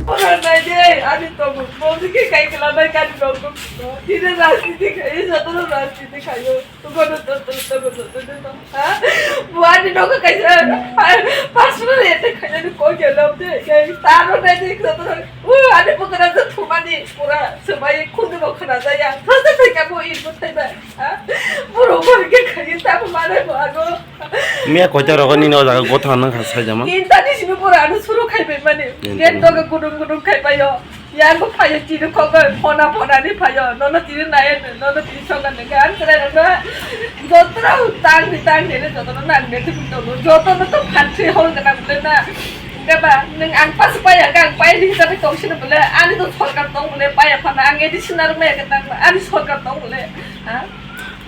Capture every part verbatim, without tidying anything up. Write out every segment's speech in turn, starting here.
Ora nai de, ani tongo, bondi ke kai kela nai kani tongo. Tine rajniti khai, jotono rajniti khayo. Gono to, to, to, to, to, to, to. Ha? Buani nogo kaisa, ha? Personal attack khainani koi kelo de, kai taro nai de, jotono. U, ani bukana to thumani, pura, sebai khundu no khana jaya. Thasa thai ka bo in bo thai ba. Ha? Buro bo ke khai ta bo mane bo ago. Miya koita rogo nini o jaga gotha nang kha saijama. Inta ni simi pura anu suru khai bai mane. Inta ni. Get to ga gudung gudung khai bai yo. Yang bo phayo tini khogoi phona phona ni phayo. Nono tini naye nono tini soga ne gan kre no. Jotra tang ni tang ne jotra nang ne tu to. Jotra no to phan se hol ga nang le na. Keba nang ang pas paya ga ang paya ni sa tong sini bole. Ani to sorkar tong bole paya phana ang edi sinar me ga tang ani sorkar tong bole. Ha?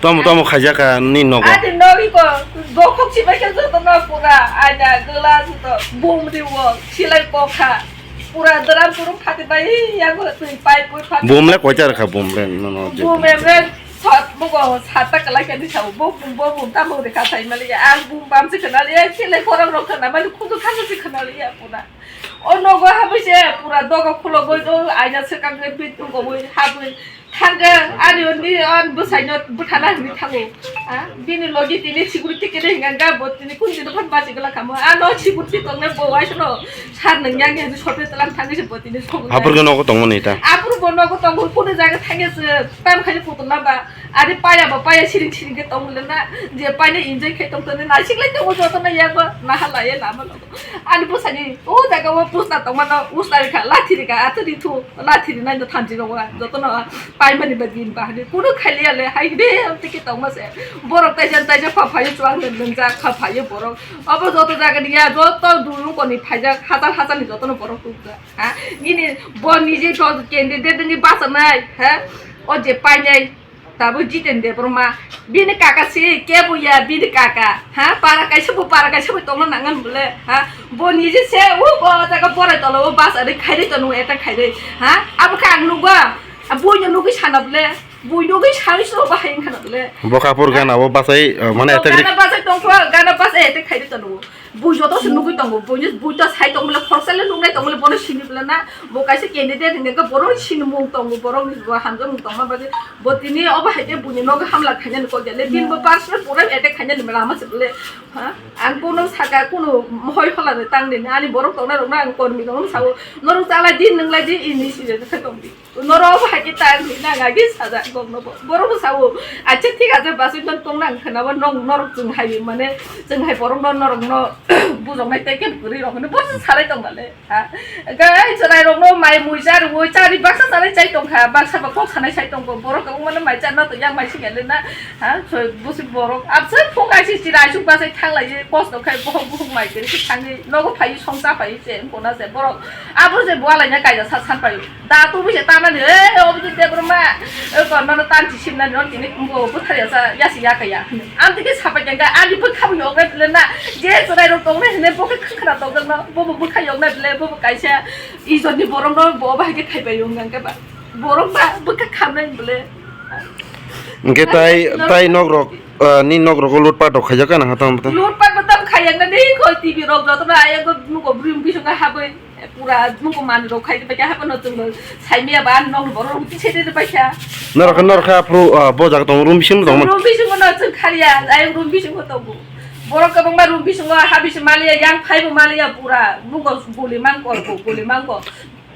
Tomo, tomo khaijaka ni nogo. Ani nogi ko, dokhok si bai khe joto no pura, aina, glass to, bumri wo, silai kokha, pura dram puru phati bai, yago twi pai pui phati. Bumle koita rwkha, bumle, no, no, je. Bum emre, sat, mugo, sat ta kalai khe ni sao, bo, bo, bo, tamo de ka sai mali, ang bum bam se khna li, silai korang rok khna mali, khudu khasa se khna li, pura. O nogo habwi se, pura dogo khulo goi, do, aina se kang bit, mugo boi, habwi. Thangkhe, ani undi, ani bwsaino bwthana hinwi thango. Ha? Bini logi tini security kene hinga ga bo tini kun dino phano bachigwla kamo. Ano security tongnai bo waisano sar nang yang yang sote talang thangwi se bo tini sogo. Apor ke nogo tongmani ta. Apor bo nogo tongo, kunu jaga thangya se tam khai photo laba. Ari paya ba paya siring siring ke tongmole na. Je paina enjoy khai tongtoni na siklai tongo joto na yago na halaye lama nogo. Ani bwsani o jaga o pusna tongmano usna rikha lathi rikha atwri thu. Lathi rinai no thanchi rok wa, jotono paimani bagwi bahani kunu khailiya le, hai de tiki tongma se. Borok taisa taisa pha phaio chuang den den jak pha phaio borok. Obo joto jaga ni ya, joto dulu koni phaijak, hajar hajar ni jotono borok tukjak. Ha? Nini bo niji to candidate ni basa nai, ha? O je painai. Tabuk Jiten Debbarma, bini kaka si kebo ya, bini kaka, ha, para kaisa bo, para kaisa bo tongna nangan bole, ha, bo niji se, o, o jaga borai tola, o bus ari khairi tono, eta khairi, ha, abo khe ang nukgo, a buino nugwi sana bole, bui nugwi sani so bahai wngkha na bole. Bo kapur gana bo basai, eh, mane bo eta gana basai tongkho, gana basai eta khairi tono. Bui joto se nugwi tongo, buini bui to sai tong bole, khoroksa le nugnai tong bole, bono sini bole na, bo kaisa candidate hinwi khe borok sini mung tongo, borok ni bo hamjakmung tongma bagwi, bo tini obo hai khe buini nogo hamla khainani kok ya le, tin bo personal pura attack khainani mela ma se bole, ha? Ang bono saka, kuno hoi hola de tang de, ani borok tongnai rok na ang kormi rok no sao, norok chalai di, nwnglai di, ini si je khe tong di. Norok hai khe time ni nang agi saja gok no bo. Borok bo sao, acha thik acha basui non tong nang khna bo nong norok chwng hai mane chwng hai borok no norok no bujok nai tei khe bwrwi rok no bo salai tong bale. Ha? Gai chwrai rok no mai mui jar ui chari baksa salai chai tong kha, baksa ba kok sanai sai tong bo. Borok wng mano mai char na to yang mai sing ele na. Ha? Soi busi borok absa phung ai si chira ai suk basai thang lai kos no khai bohok bohok mai kiri thang ni nogo phai song cha phai se kona se borok. Abo se bo alaina kaisa sa san paio. Da tu bise tamani, eh, obi de Debbarma. Eh, kon mano tanchi simnani, non tini bo bwthar ya sa, ya si ya kaya. Am tike sapa jengka, ani bwkha bo yokna bile na. Je chwrai rok tongnai hine bo khe khwkhwna tongjakno, bo bo bwkha yokna bile, bo bo kaisa ijor ni borok no bo bahai khe khaibai yong jang khe ba. Borok ba bwkha khamnai bile. Hingke tai, tai nok rok, ah, ni nok rogo lutpat rok khaijak ka nang ha tamo ta? Lutpat bo tam khaiya na ni ko T V rok joto na ayang ko nuko brim bising ka haboi. Pura muko manwi rok khai bai kha, haphano chwngno saimaya ba, ani nokni borok rok twi sai de bai kha. Norok khe, norok khe aphuru, ah, bo jaga tongo, room bisingo tongo. Room bisingo no chwng khariya, ayang room bisingo tongo. Borok kwbangma room bisingo ha bisi maliya, yang phaibo maliya, pura bugo guli mangko, guli mangko.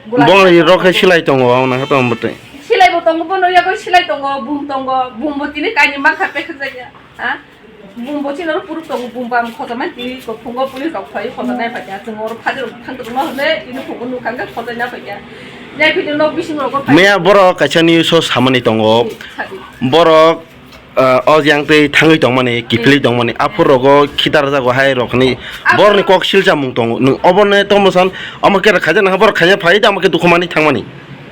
Bongni rok hai silai tongo, ang nang tong bwtwi. Silai bo tongo, bono yago silai tongo, bum tongo, bum bo tini kaini mangkha pekha jaya. Ha? Bum bo chini oro puruk tongo, bum bam khojaman tini ko phungo police rok phai khoja nai phaikha. Chwng oro phadi rok thang tongo hwnwi tini phungo nukha hwnkhe khoja nai phaikha. Jai phidi nok bising rogo phai. Meya borok kaisa news o samani tongo. Sadi. Borok ah, o jang tei thangwi tongmani, kiphilwi tongmani, aphur rogo khitar jago hai rokni borni kok silchamung tongo. Nwng obo ne tomo san, omo khe khaijak nang borok khaina phai da, omo khe dukhumani thangmani.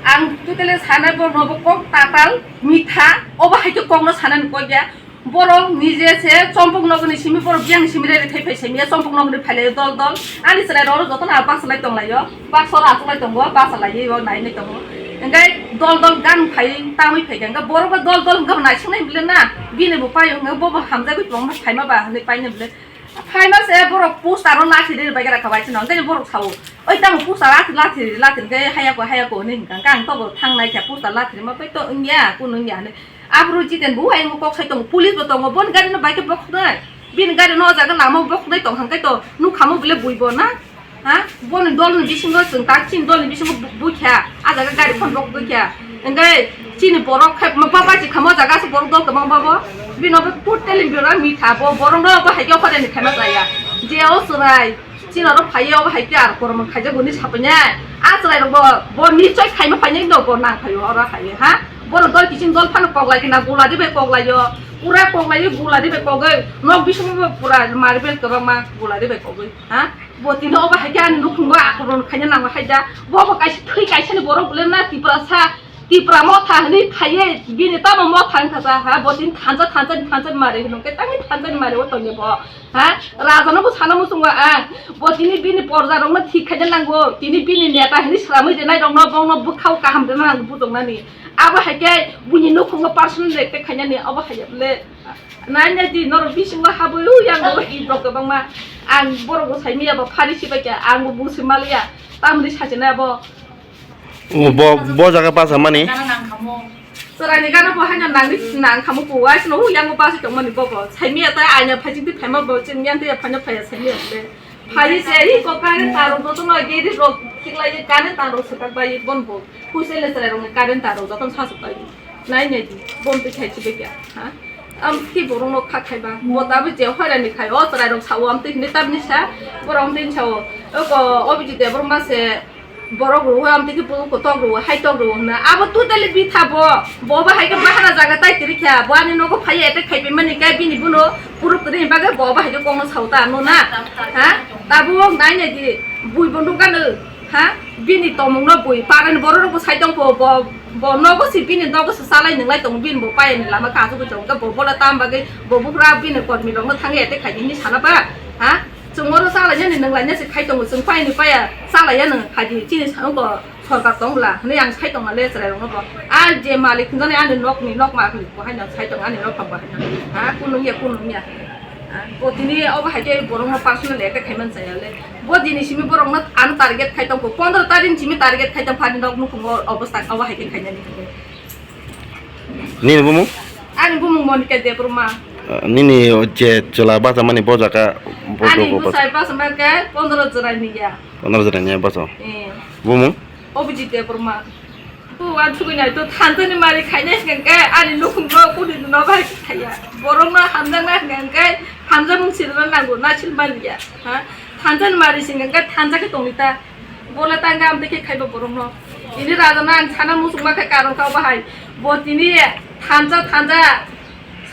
Ang totally sana borno bo kok tatal, mitha, obo hai khe kokno sanani kok ya. Borok nije se chompok nogni simi borok biyang simi rere thai phai simi ya chompok nogni phailai dol dol. Ani chwrai rok jotono a bak salai tonglaio. Baksa o achuk lai tongo, basa lai o nai nai tongo. Hingke dol dol gan phai tamui phai khe, hingke borok bo dol dol hingke bo naising nai bile na, bini bo pai hingke bo bo hamjagwi tongma phaima ba hinui pai nai bile. Phaima se borok poster o lathi ri bai gra kha bai se no, hingke borok sao, "Oi tamo poster lathi lathi lathi hingke haya ko haya ko," hinui hingka, hingke ang tobo thang nai khe poster lathi rima bai to wngya, kunu wngya hinui. Aphuru Jiten bo ayang kok sai tongo, police bo tongo, boni gari no bai khe bokhoknai, bini gari no o jaga lama o bokhoknai tong hingke to nukha mo bile bui bo na. Ha? Boni dolni bisingo chwng tak chini dolni bisingo bu-, bui kha. A jaga gari phone rok bui kha. Hingke chini borok khai ma baba chi khamo jaga se borok dol kwbang babo. Bino bo totally bino mitha bo borok no bo hai khe khode ni khaima jaya. Je o chwrai chini oro phai o bo hai khe ar kormo khaijak boni sapai nai. A chwrai rok bo, bo nichoi khaima phai nai no bo nang phai o oro hai ha. Borok dol kiching dol phano kok lai khe na gula di bai kok lai o. Pura kok lai o gula di bai kok oi. Nok bisingo bo pura marbel kwbang ma gula di bai kok oi. Ha? Bo tini obo hai khe ani nukhungo akoron khaina nango hai da. Bo bo kaisa thwi kaisa ni borok bole na Tiprasa, Tipra motha hinui phaiye bini tamo motha wngkha sa ha. Bo tini thansa thansa ni thansa ni mari hinung khe tangni thansa ni mari o tongya bo. Ha? Raja no bo sana muchungo ang. Bo tini bini porja rok no thik khaina nango. Tini bini neta hinui swlamwi rinai rok no bong no bwkhao kaham rina nango bujok nani. Abo hai khe buini nukhungo personal attack khainani obo hai ya bole. Nai nai di norok bisingo habwi o yang bo hit rok kwbangma. Ang borok bo sai manya bo phari si bai kha, ang bo busi maliya. Tamni sachi nai bo. O bo, bo jaga basa mani. Chwraini gana bo haino nangni nang khamu ko wai sino o yang bo basi tong mani bo bo. Sai manya ta aina phai jing di phaima bo chwng yang te phai no phai ya sai manya le. Phai se hi ko kare taro bo to no ge di rok thik lai kare taro se tak bai bon bo. Phuisele chwrai rokni current tar rok jotono sasuk pai. Nai nai di, bom twi khai chibai kha, ha? Am khi borok no kha khai ba, bo tabuk je hoira ni khai, o chwrai rok sao, am twi hini tabni sa, borok am twi sao, oko Obijit Debbarma se borok rw, am twi khe borok kotok rw, hai tok rw hwnna, abo totally bitha bo, bo ba hai khe bahara jaga tai tiri kha, bo ani nogo phai attack khai pai mani khe bini bono puruk kwrwi ni bagwi bo ba hai khe kokno sao ta ano na, ha? Tabuk nai nai di, bui bo nukha nw. Ha? Bini tongmung no bui, parani borok rok bo sai tong kho, bo, bo nogo si bini nogo si salai nwnglai tongo, bini bo payani lama khe achugwi tongo, bo bola tam bagwi bo buphra bini kormi rok no thangwi attack khai di hinwi sana ba? Ha? Chwng oro chalainani nwnglai nasi khai tongo, chwng payani paya chalaiya nwng khai di, chini sa wngkha sorkar tong bwla hinwi ang sai tongna le chwrai rok no bo. A je malik hwnjani ani nok ni nok malik bo haino sai tong ani nok phang bo haino. Ha? Kunu wngya, kunu wngya. Ah, bo tini obo hai khe borokno personal attack khai man chaya le. Bo dini simi borokno ano target khai tongkho, pondro tarik ni simi target khai tong phani nok nukhungo obostha obo hai khe khainani. Nini bumung? Ani bumung Monika Debbarma. Ah, nini je chwla bachamani bo jaga bo ani dogo bwsai bachama khe pondro jora ni ya. Pondro jora ni ya bacha. Eh. Bumung? Obijit Debbarma. Uansugwi nai to thansa ni mari khainai hwnkhe ani nukhung no kuni no bai khaiya. Borok no hamjakna hwnkhe hamjakmung sirina nango, na silmaliya. Ha? Thansa ni mari sing hwnkhe thansa khe tongwi ta. Bola tangka amtwi khe khaiba borok no. Ini raja no ang sana muchungma khe karon kha bahai. Bo tini thansa thansa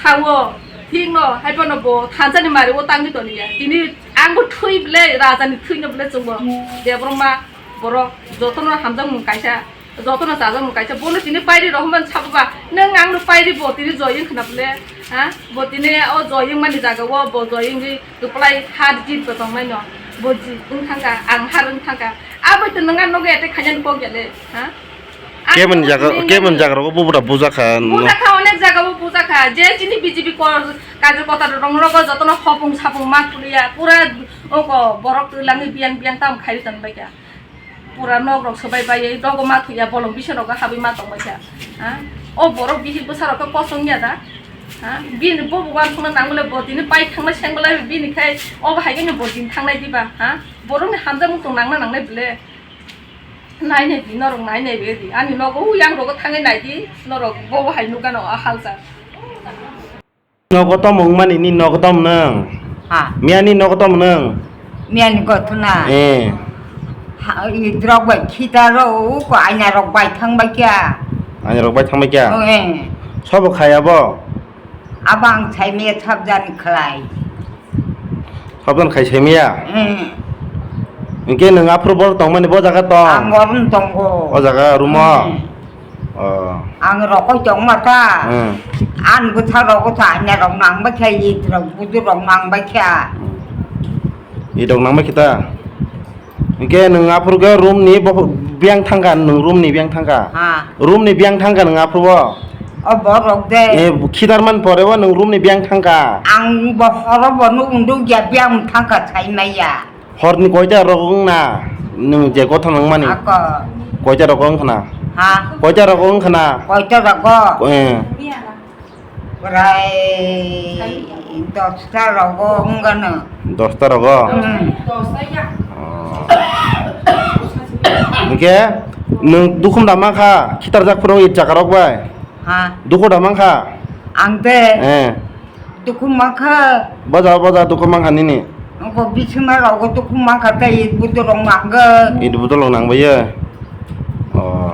sao thik no hai bono bo thansa ni mari o tangwi toniya. Tini ang bo thwi bwle raja ni thwi no bwle chwngbo. Debbarma borok jotono hamjakmung kaisa. Jotono chajakmung kaisa, bono tini pairi rohormani sabo ba, nwng angno pairi bo tini joyeng khna bwle, ha? Bo tini o joyeng mani jaga o bo joyeng ri kwplai har jit bo tongnaino, bo jit wng thangkha, ang har wng thangkha, aboni to nwng ang nogo attack khainani kok ya le, ha? Keboni jaga, keboni jaga rogo bo bwra bujakha no. Bujakha, onek jaga o bujakha, je chini B J P kor-, karjakota rok nogo jotono hopung sapung ma khuliya, pura oko borok twlangwi biyang biyang tam khairi tong baikha. Pura nok rok swbai bai, dogo ma thuya, bolong bisa rogo habwi ma tong baikha. Ha? O borok bihik bwsa rok khe kosong ya da? Ha? Bini bo bugan thangna nang bole bo tini pai thangna seng bole bini khai obo hai khe bo tini thangnai diba? Ha? Borokni hamjak muchung nangna nangnai bole? Nai nai di norok nai nai be di. Ani nogo yang rogo thangwi nai di. Norok bo bo hai nukgano a halchal. Nogo tamo wngmani ni nogo tamo nwng? Ha. Miyani nogo tamo nwng? Miyani gotuna. Eh. Ha, idrok bai khita ro ko aina rok bai thang bai kya. Aina rok bai thang bai kya? Oh, eh. Sobo khaya bo? Abo ang saimaya sabjani khlai. Sabjani khai saimaya? Hmm. Hwnkhe nwng aphuru bor tongmani bo jaga tong? Ang borom tongo. O jaga rumo? Hmm. Oh. Ang rokoi tongma ta. Hmm. An bwtha rogo ta anya rok nang bai kha, it rok budu rok nang bai kha. Hmm. It rok nang bai kha ta? Hwnkhe nwng aphuru khe room ni bo-, biyang thangkha, nwng room ni biyang thangkha? Ha. Room ni biyang thangkha nwng aphuru bo? O borok de. Eh, khitar man pore bo nwng room ni biyang thangkha? Ang bo horo bo nuk unduk ya biyang thangkha sai maya. Hor ni koita rok wng na nwng je gotha nang mani? Ako. Koita rok wng khna? Ha? Koita rok wng khna? Koita rok? Eh. Prai dosta rogo wngano. Dosta rogo? Hmm. Oh. Hwnkhe nwng dukhum da mankha khitarjak phuru it jakarok bai? Ha? Dukhu da mankha? Ang de. Eh. Dukhu mankha. Boja boja dukhu mankha nini? Nokho bisima rogo dukhu mankha tei it budu rok nangkha. It budu rok nangbai ye? Oh.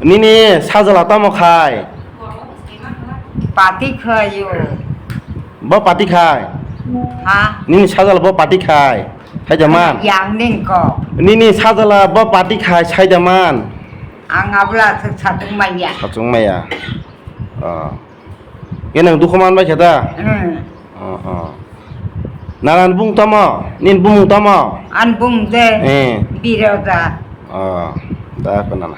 Nini sajla tamo khai? Pati khaio. Bo pati khai? Ha? Nini sajla bo pati khai? Saida man? Yang ning ko. Nini sajla bo pati khai saida man? Ang abla se satung maya. Satung maya. Oh. Ke nang dukhu man bai khe da? Hmm. Oh, oh. Nanan bung tamo? Nin bung tamo? An bung de. Eh. Biroda. Oh. Da ko nana.